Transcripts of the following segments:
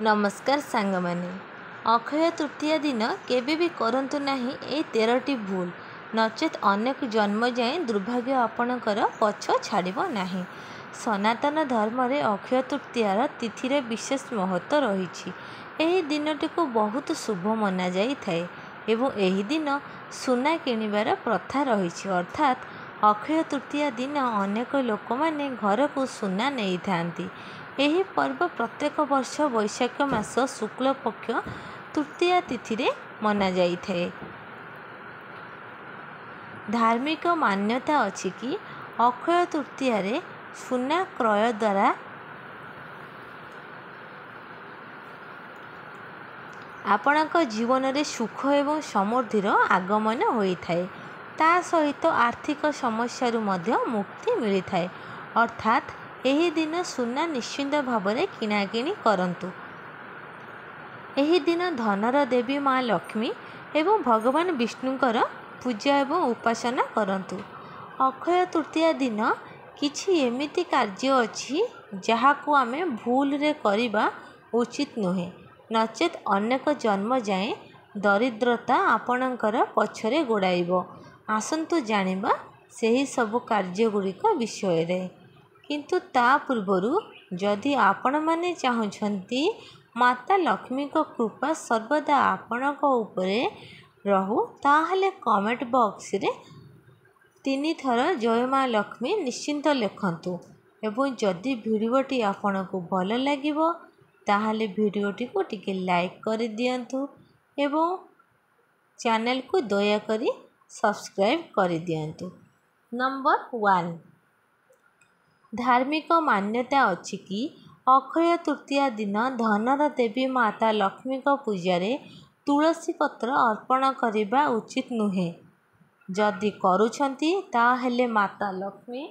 ନମସ୍କାର ସାଙ୍ଗମାନେ, ଅକ୍ଷୟ ତୃତୀୟା ଦିନ କେବେ ବି କରନ୍ତୁ ନାହିଁ ଏହି 13ଟି ଭୁଲ, ନଚେତ୍ ଅନେକ ଜନ୍ମ ଯାଏଁ ଦୁର୍ଭାଗ୍ୟ ଆପଣଙ୍କର ପଛ ଛାଡ଼ିବ ନାହିଁ। ସନାତନ ଧର୍ମରେ ଅକ୍ଷୟ ତୃତୀୟାର ତିଥିର ବିଶେଷ ମହତ୍ତ୍ୱ ରହିଛି। ଏହି ଦିନଟିକୁ ବହୁତ ଶୁଭ ମନାଯାଇଥାଏ ଏବଂ ଏହି ଦିନ ସୁନା କିଣିବାର ପ୍ରଥା ରହିଛି। ଅର୍ଥାତ୍ ଅକ୍ଷୟ ତୃତୀୟା ଦିନ ଅନେକ ଲୋକମାନେ ଘରକୁ ସୁନା ନେଇଥାନ୍ତି। ଏହି ପର୍ବ ପ୍ରତ୍ୟେକ ବର୍ଷ ବୈଶାଖ ମାସ ଶୁକ୍ଳ ପକ୍ଷ ତୃତୀୟା ତିଥିରେ ମନାଯାଇଥାଏ। ଧାର୍ମିକ ମାନ୍ୟତା ଅଛି କି ଅକ୍ଷୟ ତୃତୀୟାରେ ସୁନା କ୍ରୟ ଦ୍ୱାରା ଆପଣଙ୍କ ଜୀବନରେ ସୁଖ ଏବଂ ସମୃଦ୍ଧିର ଆଗମନ ହୋଇଥାଏ, ତା ସହିତ ଆର୍ଥିକ ସମସ୍ୟାରୁ ମଧ୍ୟ ମୁକ୍ତି ମିଳିଥାଏ। ଅର୍ଥାତ୍ ଏହି ଦିନ ସୁନା ନିଶ୍ଚିତ ଭାବରେ କିଣାକିଣି କରନ୍ତୁ। ଏହି ଦିନ ଧନର ଦେବୀ ମା ଲକ୍ଷ୍ମୀ ଏବଂ ଭଗବାନ ବିଷ୍ଣୁଙ୍କର ପୂଜା ଏବଂ ଉପାସନା କରନ୍ତୁ। ଅକ୍ଷୟ ତୃତୀୟା ଦିନ କିଛି ଏମିତି କାର୍ଯ୍ୟ ଅଛି ଯାହାକୁ ଆମେ ଭୁଲରେ କରିବା ଉଚିତ ନୁହେଁ, ନଚେତ୍ ଅନେକ ଜନ୍ମ ଯାଏଁ ଦରିଦ୍ରତା ଆପଣଙ୍କର ପଛରେ ଗୋଡ଼ାଇବ। ଆସନ୍ତୁ ଜାଣିବା ସେହି ସବୁ କାର୍ଯ୍ୟଗୁଡ଼ିକ ବିଷୟରେ। କିନ୍ତୁ ତା ପୂର୍ବରୁ ଯଦି ଆପଣମାନେ ଚାହୁଁଛନ୍ତି ମାତା ଲକ୍ଷ୍ମୀଙ୍କ କୃପା ସର୍ବଦା ଆପଣଙ୍କ ଉପରେ ରହୁ, ତାହେଲେ କମେଣ୍ଟ ବକ୍ସରେ 3 ଥର ଜୟ ମା ଲକ୍ଷ୍ମୀ ନିଶ୍ଚିନ୍ତ ଲେଖନ୍ତୁ। ଏବଂ ଯଦି ଭିଡ଼ିଓଟି ଆପଣଙ୍କୁ ଭଲ ଲାଗିବ ତାହେଲେ ଭିଡ଼ିଓଟିକୁ ଟିକେ ଲାଇକ୍ କରିଦିଅନ୍ତୁ ଏବଂ ଚ୍ୟାନେଲକୁ ଦୟାକରି ସବସ୍କ୍ରାଇବ୍ କରିଦିଅନ୍ତୁ। ନମ୍ବର 1, ଧାର୍ମିକ ମାନ୍ୟତା ଅଛି କି ଅକ୍ଷୟ ତୃତୀୟା ଦିନ ଧନର ଦେବୀ ମାତା ଲକ୍ଷ୍ମୀଙ୍କ ପୂଜାରେ ତୁଳସୀ ପତ୍ର ଅର୍ପଣ କରିବା ଉଚିତ ନୁହେଁ। ଯଦି କରୁଛନ୍ତି ତାହେଲେ ମାତା ଲକ୍ଷ୍ମୀ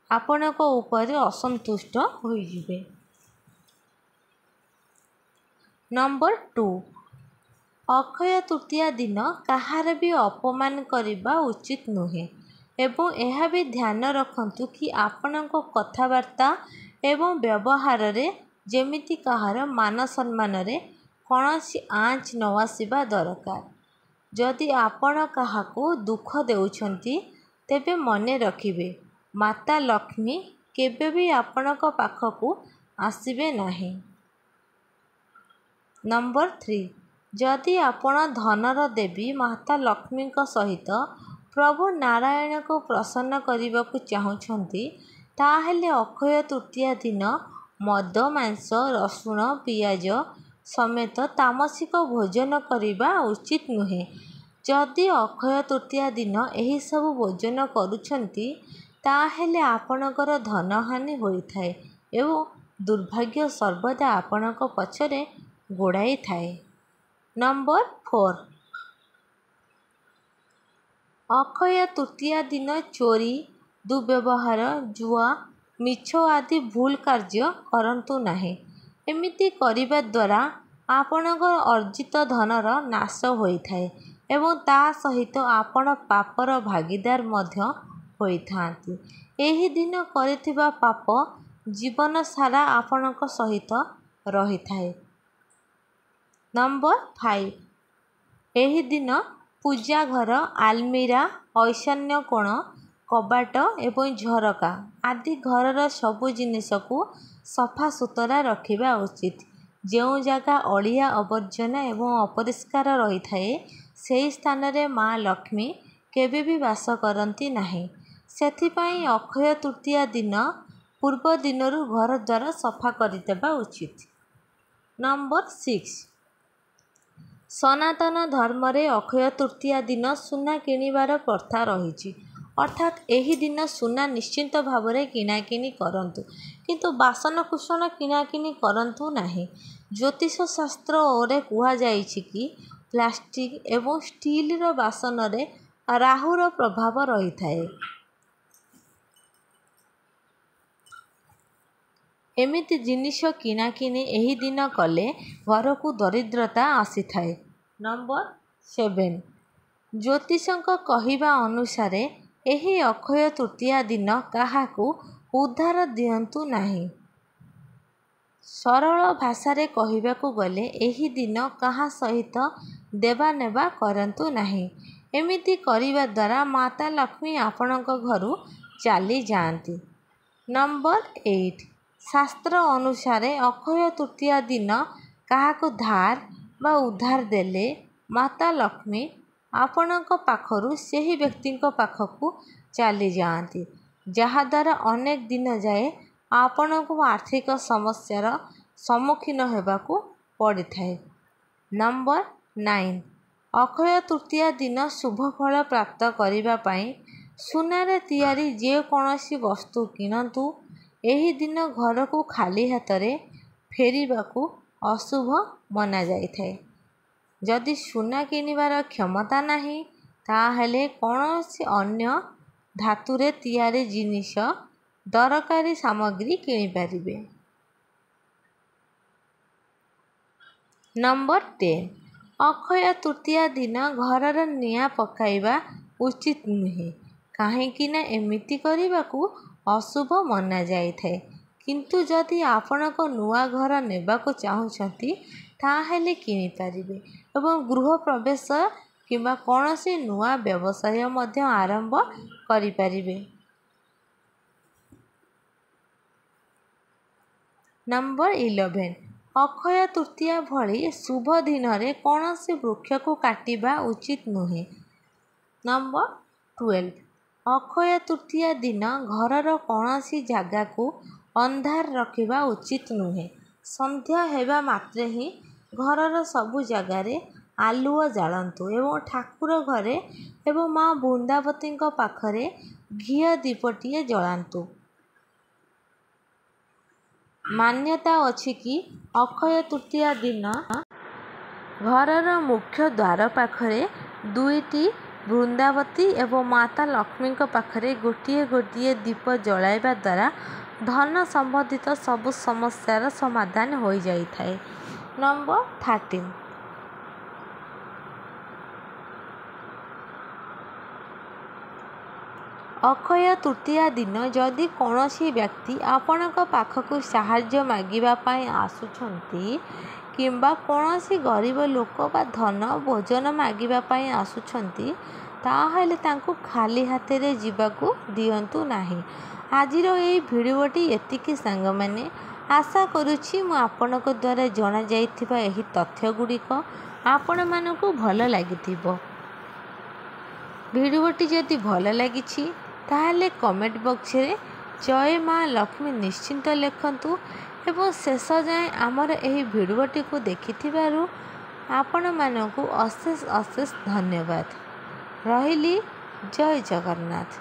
ଆପଣଙ୍କ ଉପରେ ଅସନ୍ତୁଷ୍ଟ ହୋଇଯିବେ। ନମ୍ବର 2, ଅକ୍ଷୟ ତୃତୀୟା ଦିନ କାହାର ବି ଅପମାନ କରିବା ଉଚିତ ନୁହେଁ। ଏବଂ ଏହା ବି ଧ୍ୟାନ ରଖନ୍ତୁ କି ଆପଣଙ୍କ କଥାବାର୍ତ୍ତା ଏବଂ ବ୍ୟବହାରରେ ଯେମିତି କାହାର ମାନ ସମ୍ମାନରେ କୌଣସି ଆଞ୍ଚ ନ ଆସିବା ଦରକାର। ଯଦି ଆପଣ କାହାକୁ ଦୁଃଖ ଦେଉଛନ୍ତି ତେବେ ମନେ ରଖିବେ ମାତା ଲକ୍ଷ୍ମୀ କେବେ ବି ଆପଣଙ୍କ ପାଖକୁ ଆସିବେ ନାହିଁ। ନମ୍ବର 3, ଯଦି ଆପଣ ଧନର ଦେବୀ ମାତା ଲକ୍ଷ୍ମୀଙ୍କ ସହିତ ପ୍ରଭୁ ନାରାୟଣଙ୍କୁ ପ୍ରସନ୍ନ କରିବାକୁ ଚାହୁଁଛନ୍ତି ତାହେଲେ ଅକ୍ଷୟ ତୃତୀୟା ଦିନ ମଦ, ମାଂସ, ରସୁଣ, ପିଆଜ ସମେତ ତାମସିକ ଭୋଜନ କରିବା ଉଚିତ ନୁହେଁ। ଯଦି ଅକ୍ଷୟ ତୃତୀୟା ଦିନ ଏହିସବୁ ଭୋଜନ କରୁଛନ୍ତି ତାହେଲେ ଆପଣଙ୍କର ଧନହାନି ହୋଇଥାଏ ଏବଂ ଦୁର୍ଭାଗ୍ୟ ସର୍ବଦା ଆପଣଙ୍କ ପଛରେ ଗୋଡ଼ାଇଥାଏ। ନମ୍ବର 4, ଅକ୍ଷୟ ତୃତୀୟା ଦିନ ଚୋରି, ଦୁର୍ବ୍ୟବହାର, ଜୁଆ, ମିଛ ଆଦି ଭୁଲ କାର୍ଯ୍ୟ କରନ୍ତୁ ନାହିଁ। ଏମିତି କରିବା ଦ୍ୱାରା ଆପଣଙ୍କର ଅର୍ଜିତ ଧନର ନାଶ ହୋଇଥାଏ ଏବଂ ତା ସହିତ ଆପଣ ପାପର ଭାଗୀଦାର ମଧ୍ୟ ହୋଇଥାନ୍ତି। ଏହି ଦିନ କରିଥିବା ପାପ ଜୀବନ ସାରା ଆପଣଙ୍କ ସହିତ ରହିଥାଏ। ନମ୍ବର 5, ଏହି ଦିନ ପୂଜା ଘର, ଆଲମିରା, ଐଶାନ୍ୟ କୋଣ, କବାଟ ଏବଂ ଝରକା ଆଦି ଘରର ସବୁ ଜିନିଷକୁ ସଫା ସୁତରା ରଖିବା ଉଚିତ। ଯେଉଁ ଜାଗା ଅଳିଆ ଆବର୍ଜନା ଏବଂ ଅପରିଷ୍କାର ରହିଥାଏ ସେହି ସ୍ଥାନରେ ମା ଲକ୍ଷ୍ମୀ କେବେ ବି ବାସ କରନ୍ତି ନାହିଁ। ସେଥିପାଇଁ ଅକ୍ଷୟ ତୃତୀୟା ଦିନ ପୂର୍ବ ଦିନରୁ ଘର ଦ୍ୱାର ସଫା କରିଦେବା ଉଚିତ। ନମ୍ବର 6, ସନାତନ ଧର୍ମରେ ଅକ୍ଷୟ ତୃତୀୟା ଦିନ ସୁନା କିଣିବାର ପ୍ରଥା ରହିଛି। ଅର୍ଥାତ୍ ଏହି ଦିନ ସୁନା ନିଶ୍ଚିତ ଭାବରେ କିଣାକିଣି କରନ୍ତୁ, କିନ୍ତୁ ବାସନକୁସନ କିଣାକିଣି କରନ୍ତୁ ନାହିଁ। ଜ୍ୟୋତିଷ ଶାସ୍ତ୍ରରେ କୁହାଯାଇଛି କି ପ୍ଲାଷ୍ଟିକ୍ ଏବଂ ଷ୍ଟିଲର ବାସନରେ ରାହୁର ପ୍ରଭାବ ରହିଥାଏ। ଏମିତି ଜିନିଷ କିଣାକିଣି ଏହି ଦିନ କଲେ ଘରକୁ ଦରିଦ୍ରତା ଆସିଥାଏ। ନମ୍ବର 7, ଜ୍ୟୋତିଷଙ୍କ କହିବା ଅନୁସାରେ ଏହି ଅକ୍ଷୟ ତୃତୀୟା ଦିନ କାହାକୁ ଉଧାର ଦିଅନ୍ତୁ ନାହିଁ। ସରଳ ଭାଷାରେ କହିବାକୁ ଗଲେ ଏହି ଦିନ କାହା ସହିତ ଦେବା ନେବା କରନ୍ତୁ ନାହିଁ। ଏମିତି କରିବା ଦ୍ୱାରା ମାତା ଲକ୍ଷ୍ମୀ ଆପଣଙ୍କ ଘରୁ ଚାଲିଯାଆନ୍ତି। ନମ୍ବର 8, ଶାସ୍ତ୍ର ଅନୁସାରେ ଅକ୍ଷୟ ତୃତୀୟା ଦିନ କାହାକୁ ଧାର ବା ଉଧାର ଦେଲେ ମାତା ଲକ୍ଷ୍ମୀ ଆପଣଙ୍କ ପାଖରୁ ସେହି ବ୍ୟକ୍ତିଙ୍କ ପାଖକୁ ଚାଲିଯାଆନ୍ତି, ଯାହାଦ୍ୱାରା ଅନେକ ଦିନ ଯାଏ ଆପଣଙ୍କୁ ଆର୍ଥିକ ସମସ୍ୟାର ସମ୍ମୁଖୀନ ହେବାକୁ ପଡ଼ିଥାଏ। ନମ୍ବର 9, ଅକ୍ଷୟ ତୃତୀୟା ଦିନ ଶୁଭ ଫଳ ପ୍ରାପ୍ତ କରିବା ପାଇଁ ସୁନାରେ ତିଆରି ଯେକୌଣସି ବସ୍ତୁ କିଣନ୍ତୁ। ଏହି ଦିନ ଘରକୁ ଖାଲି ହାତରେ ଫେରିବାକୁ ଅଶୁଭ ମନାଯାଇଥାଏ। ଯଦି ସୁନା କିଣିବାର କ୍ଷମତା ନାହିଁ, ତାହେଲେ କୌଣସି ଅନ୍ୟ ଧାତୁରେ ତିଆରି ଜିନିଷ ଦରକାରୀ ସାମଗ୍ରୀ କିଣିପାରିବେ। ନମ୍ବର 10, ଅକ୍ଷୟ ତୃତୀୟା ଦିନ ଘରର ନିଆଁ ପକାଇବା ଉଚିତ ନୁହେଁ, କାହିଁକି ନା ଏମିତି କରିବାକୁ ଅଶୁଭ ମନାଯାଇଥାଏ। କିନ୍ତୁ ଯଦି ଆପଣଙ୍କ ନୂଆ ଘର ନେବାକୁ ଚାହୁଁଛନ୍ତି, ତାହେଲେ କିଣିପାରିବେ ଏବଂ ଗୃହ ପ୍ରବେଶ କିମ୍ବା କୌଣସି ନୂଆ ବ୍ୟବସାୟ ମଧ୍ୟ ଆରମ୍ଭ କରିପାରିବେ। ନମ୍ବର 11, ଅକ୍ଷୟ ତୃତୀୟା ଭଳି ଶୁଭ ଦିନରେ କୌଣସି ବୃକ୍ଷକୁ କାଟିବା ଉଚିତ ନୁହେଁ। ନମ୍ବର 12, ଅକ୍ଷୟ ତୃତୀୟା ଦିନ ଘରର କୌଣସି ଜାଗାକୁ ଅନ୍ଧାର ରଖିବା ଉଚିତ ନୁହେଁ। ସନ୍ଧ୍ୟା ହେବା ମାତ୍ରେ ହିଁ ଘରର ସବୁ ଜାଗାରେ ଆଲୁଅ ଜାଳନ୍ତୁ ଏବଂ ଠାକୁର ଘରେ ଏବଂ ମା ବୃନ୍ଦାବତୀଙ୍କ ପାଖରେ ଘିଅ ଦୀପଟିଏ ଜଳାନ୍ତୁ। ମାନ୍ୟତା ଅଛି କି ଅକ୍ଷୟ ତୃତୀୟା ଦିନ ଘରର ମୁଖ୍ୟ ଦ୍ୱାର ପାଖରେ 2ଟି ବୃନ୍ଦାବତୀ ଏବଂ ମାତା ଲକ୍ଷ୍ମୀଙ୍କ ପାଖରେ ଗୋଟିଏ ଗୋଟିଏ ଦୀପ ଜଳାଇବା ଦ୍ୱାରା ଧନ ସମ୍ବନ୍ଧିତ ସବୁ ସମସ୍ୟାର ସମାଧାନ ହୋଇଯାଇଥାଏ। ନମ୍ବର 13, ଅକ୍ଷୟ ତୃତୀୟା ଦିନ ଯଦି କୌଣସି ବ୍ୟକ୍ତି ଆପଣଙ୍କ ପାଖକୁ ସାହାଯ୍ୟ ମାଗିବା ପାଇଁ ଆସୁଛନ୍ତି କିମ୍ବା କୌଣସି ଗରିବ ଲୋକ ବା ଧନ ଭୋଜନ ମାଗିବା ପାଇଁ ଆସୁଛନ୍ତି, ତାହେଲେ ତାଙ୍କୁ ଖାଲି ହାତରେ ଯିବାକୁ ଦିଅନ୍ତୁ ନାହିଁ। ଆଜିର ଏହି ଭିଡ଼ିଓଟି ଏତିକି ସାଙ୍ଗମାନେ। ଆଶା କରୁଛି ମୁଁ ଆପଣଙ୍କ ଦ୍ୱାରା ଜଣାଯାଇଥିବା ଏହି ତଥ୍ୟ ଗୁଡ଼ିକ ଆପଣମାନଙ୍କୁ ଭଲ ଲାଗିଥିବ। ଭିଡ଼ିଓଟି ଯଦି ଭଲ ଲାଗିଛି, ତାହେଲେ କମେଣ୍ଟ ବକ୍ସରେ ଜୟ ମା ଲକ୍ଷ୍ମୀ ନିଶ୍ଚିନ୍ତ ଲେଖନ୍ତୁ ଏବଂ ଶେଷ ଯାଏଁ ଆମର ଏହି ଭିଡ଼ିଓଟିକୁ ଦେଖିଥିବାରୁ ଆପଣମାନଙ୍କୁ ଅଶେଷ ଅଶେଷ ଧନ୍ୟବାଦ। ରହିଲି, ଜୟ ଜଗନ୍ନାଥ।